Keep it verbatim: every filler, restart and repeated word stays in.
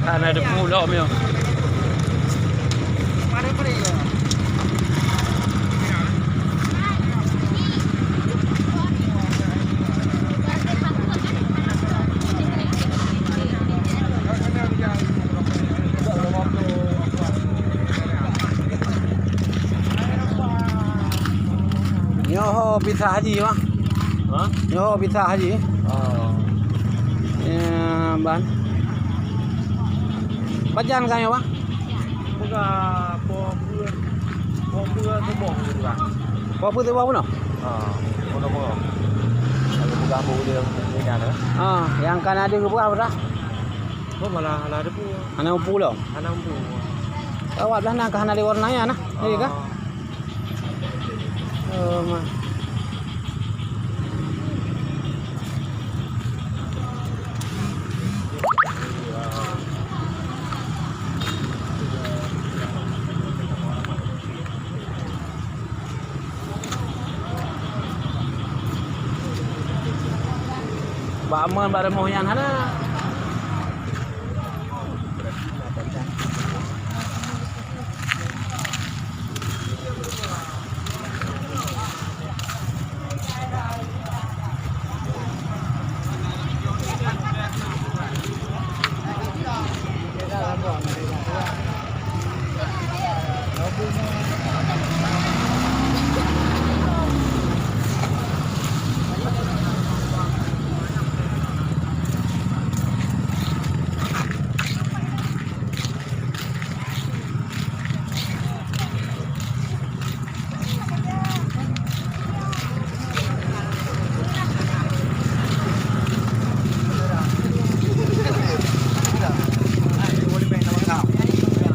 Hana teupeue lom nyoe. Nyoe ho visa haji, Bang. Ha? Nyoe ho visa haji. Oh. Ya, ban. Pajan ka nyoe, Bang? Buka po pue, po pue suboh buka. Po pue suboh bunoe? Ha, bunoe buka. Kalau buka bu dia, dia nyan, eh. Ha, nyang ka na deuh buah berah. Oh, malah hana ada bu. Hana mupu lom. Hana mupu. Awak dah nang ka hana ada warna ya nah. Iya kah? Oh, ma. Bak aman bak rumoh nyan hana.